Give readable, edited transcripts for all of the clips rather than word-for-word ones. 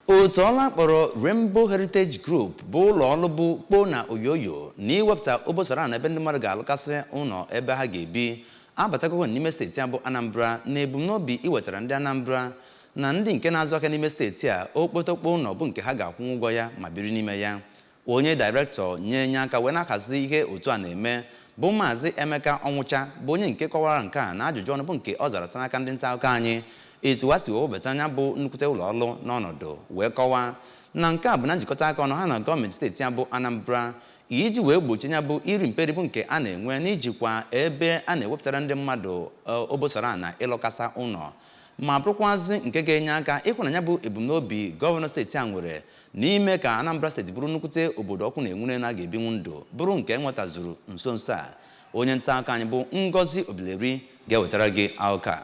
Otu ọrụ akpọrọ Rainbow Heritage Group bụ ụlọ ọrụ bụ kpoo na oyoyo na iwepụta obosara na ebe ndị mmadụ ga-alụkasị ụlọ ebe ha ga-ebi abatakwa n'ime steeti a bụ Anambra, na ebumnobi iwetara ndị Anambra na ndị nke na-azụ aka n'ime steeti a okpotokpo ụlọ bụ nke ha ga-akwụ ụgwọ ya ma biri n'ime ya. Onye dairektọ nye nye aka wee na-ahazi ihe otu a na-eme bụ Maazị Emeka Ọnwụcha, bụ onye nke kọwara nke a na ajụjụ ọnụ bụ nke ọ zara site n'aka ndị nta akụkọ anyị, etu ha si wee webata anya bụ nnukwute ụlọ ọrụ n'ọnọdụ, wee kọwaa na nke a bụ na njikọta aka ọnụ ha na gọọmenti steeti a bụ Anambra iji wee gbochie ya bụ iri mperi bụ nke a na-enwe n'ijikwa ebe a na-ewepụtara ndị mmadụ obosara na ịlụkasa ụlọ, ma bụrụkwazị nke ga-enye aka ịhụ na ya bụ ebumnobi gọvanọ steeti a nwere n'ime ka Anambra Steeti bụrụ nnukwute obodo ọkụ na-enwure na ga-ebinwu ndụ, bụrụ nke enwetazuru nso nso a. Onye nta akụkọ anyị bụ Ngozi Obileri ga-ewetara gị akụkọ a.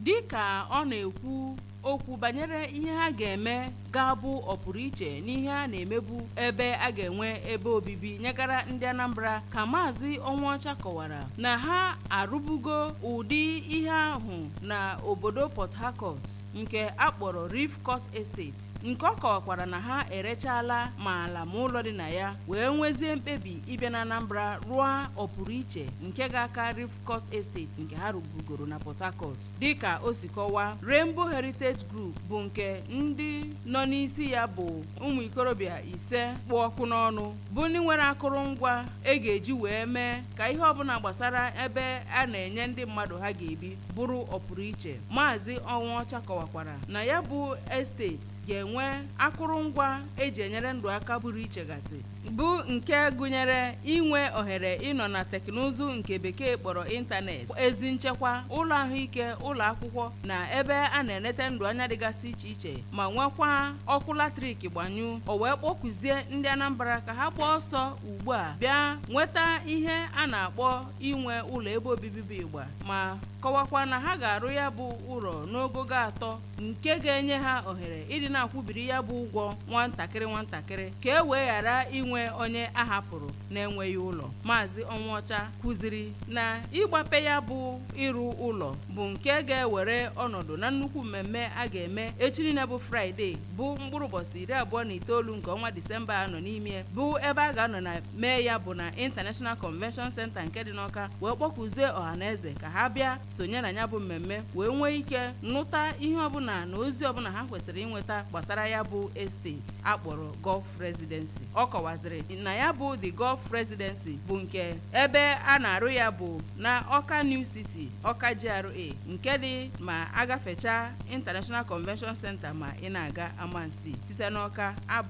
Dịka ọ na-ekwu okwu banyere ihe ha ga-eme ga-abụ ọpụrụiche n'ihe a na-emebu, ebe a ga-enwe ebe obibi nyegara ndị Anambra, ka Maazị Ọnwụọcha kọwara na ha arụbugo ụdị ihe ahụ na obodo Port Harcourt nke akpọrọ Reef Court Estate, nke ọ kọwakwara na ha erechala ma ala ma ụlọ dị na ya, wee nwezie mkpebi ịbịa na Anambra rụọ ọpụrụiche nke ga-aka Reef Court Estate nke ha rụbugoro na Port Harcourt. Dịka o si kọwaa, Rainbow Heritage Group bụ nke ndị nọ n'isi ya bụ ụmụ ikorobịa ise kpụ ọkụ n'ọnụ, bụ ndị nwere akụrụngwa e ga-eji wee mee ka ihe ọbụla gbasara ebe a na-enye ndị mmadụ ha ga-ebi bụrụ ọpụrụiche. Maazị Ọnwụọcha kọwakwara na ya bụ estate ga-enwe akụrụngwa eji enyere ndụ aka pụrụ iche gasị, bụ nke gụnyere inwe ohere ịnọ na teknụzụ nke Bekee kpọrọ ịntanetị, ezi nchekwa, ụlọ ahụike, ụlọ akwụkwọ na ebe a na-enete ndụ anya dịgasị iche iche, ma nwekwa ọkụ latrik gbanyụ. O wee kpọkụzie ndị Anambra ka ha gbaa ọsọ ugbu a bịa nweta ihe a na-akpọ inwe ụlọ ebe obibi bụ ịgba, ma kọwakwa na ha ga-arụ ya bụ ụlọ n'ogogo atọ nke ga-enye ha ohere ịdị na-akwụbiri ya bụ ụgwọ nwatakịrị nwatakịrị, ka e wee ghara inwe onye a hapụrụ na-enweghị ụlọ. Maazị Ọnwụọcha kwuziri na ịgbape ya bụ ịrụ ụlọ bụ nke ga-ewere ọnọdụ na nnukwu mmemme a ga-eme echi niile bụ Fraịde, bụ mkpụrụ ụbọchị 29 nke ọnwa Disemba a nọ n'ime, bụ ebe a ga-anọ na mee ya bụ na International Convention Center nke dị n'Ọka, wee kpọkụzie ọha na eze ka ha bịa sonye na ya bụ mmemme, wee nwee ike nụta ihe ọbụla na ozi ọbụla ha kwesịrị inweta gbasara ya bụ estate akpọrọ Golf Residency. Ọ kọwaziri na ya bụ The Golf Residency bụ nke ebe a na-arụ ya bụ na Ọka New City, Ọka GRA, nke dị ma agafecha International Convention Center ma ị na-aga Amansi site n'Ọka. Abụ